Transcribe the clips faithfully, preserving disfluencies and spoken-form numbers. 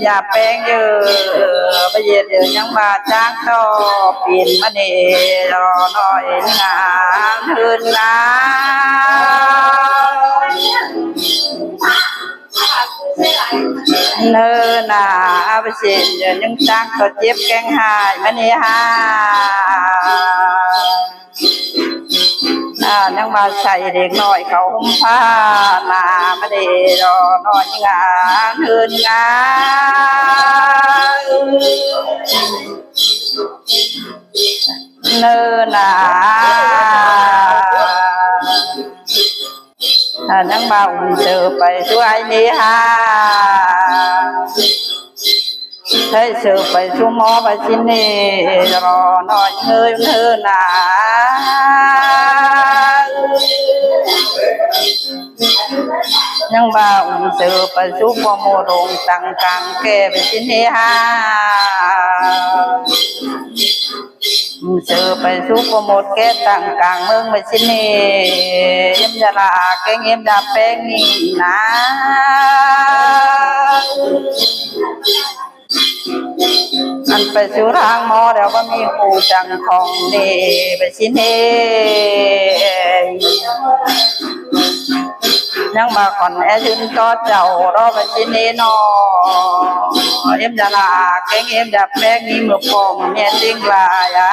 dạp ꞌpéng ꞌdệt, ꞌva ꞌdệt ꞌnhắng ꞌva ꞌcháng ꞌto pên ꞌmá ꞌnị ꞌlo ꞌnọi ꞌnhắng ꞌhướn ꞌnhắng ꞌhướn ꞌnhắng. ꞌVa ꞌdệt ꞌnhắng ꞌcháng ꞌto chếp kéng ꞌhại ꞌmá ꞌnị ꞌhá. ꞌNhắng ꞌva sai đếc ꞌnọi khảu ꞌhôm ꞌphạ ꞌnạ ꞌmá ꞌnị ꞌlo ꞌnọi ꞌnhắng ꞌhướn ꞌnhắng ꞌhướn ꞌnhắng. ꞌNhắng ꞌva ꞌcốn ꞌsớ pay ꞌchu ải ꞌnị ꞌhá. ꞌTếng ꞌsớ pay ꞌchu ꞌmo ꞌva ꞌsịn ꞌnị ꞌlo ꞌnọi ꞌhướn ꞌhướn ꞌnhắng. ꞌNhắng ꞌva ꞌcốn ꞌsớ pay ꞌchu ꞌpo ꞌmột ꞌlống tẳng cang ké ꞌva ꞌsịn ꞌnị ꞌhá. ꞌCốn ꞌsớ pay ꞌchu ꞌpo ꞌmột ké tẳng cang ꞌmướng ꞌva ꞌsịn ꞌnị. Iêm da ꞌlạ kéng iêm da ꞌpéng ꞌnị ꞌnhắng. ꞌMắn pay ꞌchu ꞌláng ꞌmo ꞌlẹo ꞌva ꞌmí ꞌhụ chắng khong ꞌnị ꞌva ꞌsịn ꞌnị. ꞌNhắng ꞌva khon é ꞌdớn ꞌto chảu ꞌlo ꞌva ꞌsịn ꞌnị ꞌnọ. Iêm da ꞌlạ kéng iêm da ꞌpéng ꞌnị ꞌmự ꞌpo ꞌmự ꞌme ꞌtếng lai a.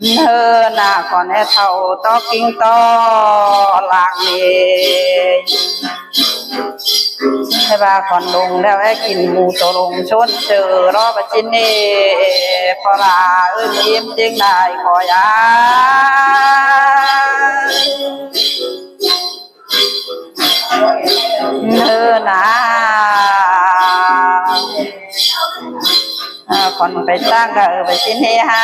ꞌHướn ꞌnhắng khon é thảu ꞌto king ꞌto lăng ꞌnị. ꞌHáy ꞌva khon ꞌlống ꞌlẹo é kin ꞌmú tô ꞌlống ꞌchốn ꞌsớ ꞌlo ꞌva ꞌsịn ꞌnị. ꞌPo ꞌla ꞌhới ꞌmí ꞌtếng lai khỏi a. ꞌHướn ꞌnhắng. Khon pay ꞌtáng ꞌva ꞌsịn ꞌnị ꞌhá.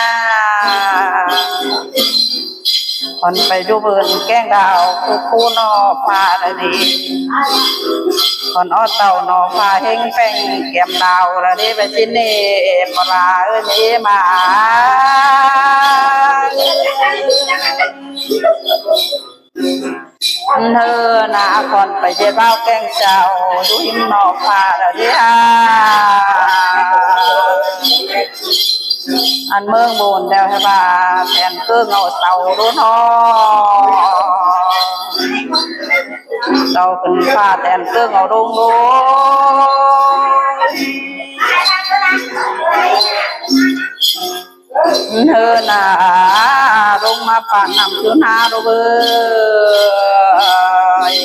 Khon pay dú bươn kéng đao ꞌcú ꞌcú ꞌnọ ꞌphạ ꞌlạ đi. Khon ók tảu ꞌnọ ꞌphạ ꞌhéng ꞌpéng kiêm đao ꞌlạ đi ꞌva ꞌsịn ꞌnị. ꞌPo ꞌla ꞌhới ꞌmí ꞌmá. ꞌHướn ꞌnhắng khon pay ꞌdệt ꞌvạu kéng chảu dú ꞌhím ꞌnọ ꞌphạ ꞌlạ đi ꞌhá. Ăn ꞌmướng bôn ꞌlẹo ꞌhới ꞌva then ꞌcướng au sau ꞌlụk ꞌnọ. Sau khửn ꞌphạ then ꞌcướng au ꞌlung ꞌlung. ꞌHướn ꞌnhắng ꞌlung ꞌmá pák ꞌnặm ꞌchu ꞌná ꞌlụk ꞌới.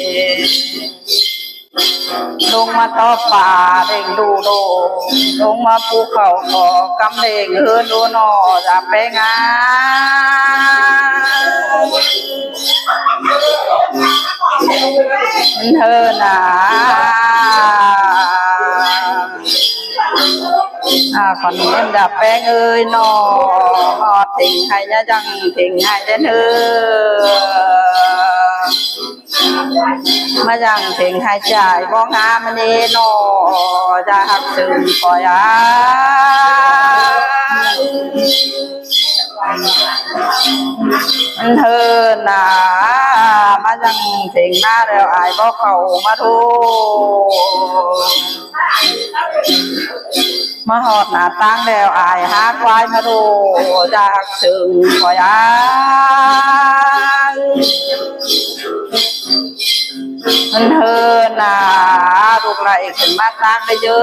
ꞌLung ꞌmá tó pá ꞌlêng ꞌlụk ꞌlụk. ꞌLung ꞌmá pú khảu ꞌcọ cắm ꞌlêng ꞌhướn ꞌlụk ꞌnọ dạp ꞌpéng a. ꞌHướn ꞌnhắng. À, khon ꞌnhắng dạp ꞌpéng ꞌới ꞌnọ. Hót thính ꞌhại ꞌnhá dăng thính ꞌhại ꞌlẹn ꞌhới. ꞌMá dăng thính ꞌhại chải bóng há ꞌmá ꞌnị ꞌnọ. Dạp ꞌhặc sưng khỏi a. ꞌHướn ꞌnhắng. ꞌMá dăng thính ꞌná ꞌlẹo ải bók khảu ꞌmá ꞌlụk. ꞌMá ꞌhọt ꞌná ꞌtáng ꞌlẹo ải hák ꞌquái ꞌmá ꞌlụk. Dạp ꞌhặc sưng khỏi a. ꞌHướn ꞌnhắng. ꞌLụk ꞌlạy khửn ꞌmá ꞌtáng ꞌlới ꞌdớ.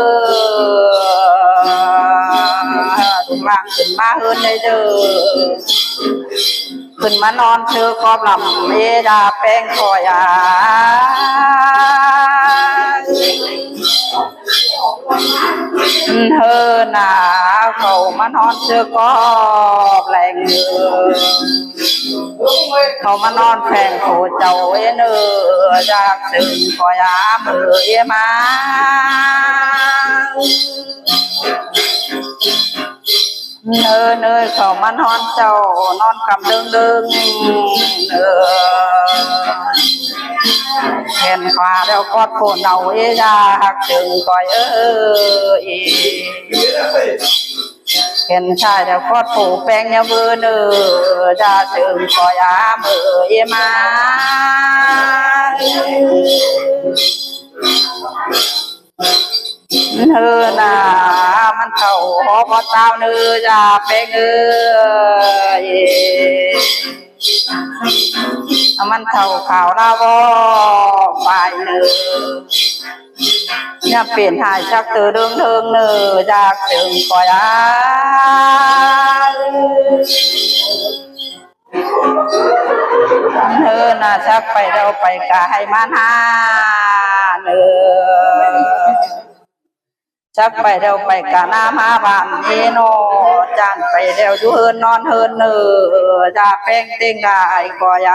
ꞌLụk ꞌláng khửn ꞌmá ꞌhướn ꞌlới ꞌdớ. Khửn ꞌmá ꞌnón ꞌsớ cóp lăm ꞌmá dạp ꞌpéng khỏi a. ꞌHướn ꞌnhắng. Khảu ꞌmá ꞌnón ꞌsớ cóp lẻng. Khảu ꞌmá ꞌnón pheng khổ chảu ên ơ. Dạp ꞌhặc sưng khỏi a ꞌmự ꞌmá. ꞌHướn ꞌnhắng. Khảu ꞌmá ꞌnón chảu ꞌnón căm ꞌlớng ꞌlớng. Hên khóa ꞌlẹo cót khổ nảu ê, dạp ꞌhặc sưng khỏi ơ ê. Khen sai đéo cót phủ peng nháư ꞌvớ ꞌnớ, ꞌchạ ꞌsướng ꞌcọ ám ꞌmự ꞌmá. ꞌNớ ꞌna, ꞌmắn thảu hó bót táo ꞌnớ, ꞌchạ peng ới. ꞌMắn thảu khảu ꞌna bók pay ꞌnớ. ꞌNhá pên hại sắc ꞌtứ ꞌlướng ꞌlướng ꞌnớ, ꞌchạ ꞌsướng ꞌcọ ám. ꞌNớ ꞌna, sắc pay ꞌlẹo pay cá hảư ꞌmắn ha ꞌnớ. Sắc pay ꞌlẹo pay cá ꞌnám ha bản ꞌnị ꞌnớ, chắng pay ꞌlẹo dú ꞌhướn ꞌnón ꞌhướn ꞌnớ, ꞌchạ peng ꞌtếng lai ꞌcọ ám.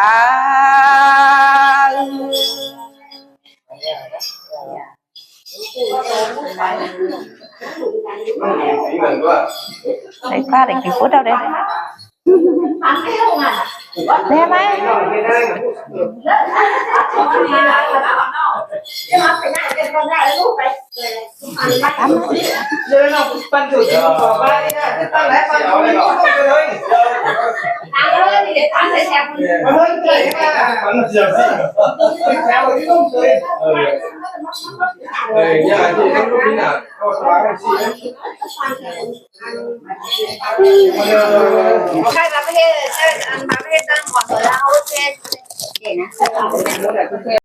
Đảy ꞌpá đảy kin phút đaư đảy. Đảy ꞌmá.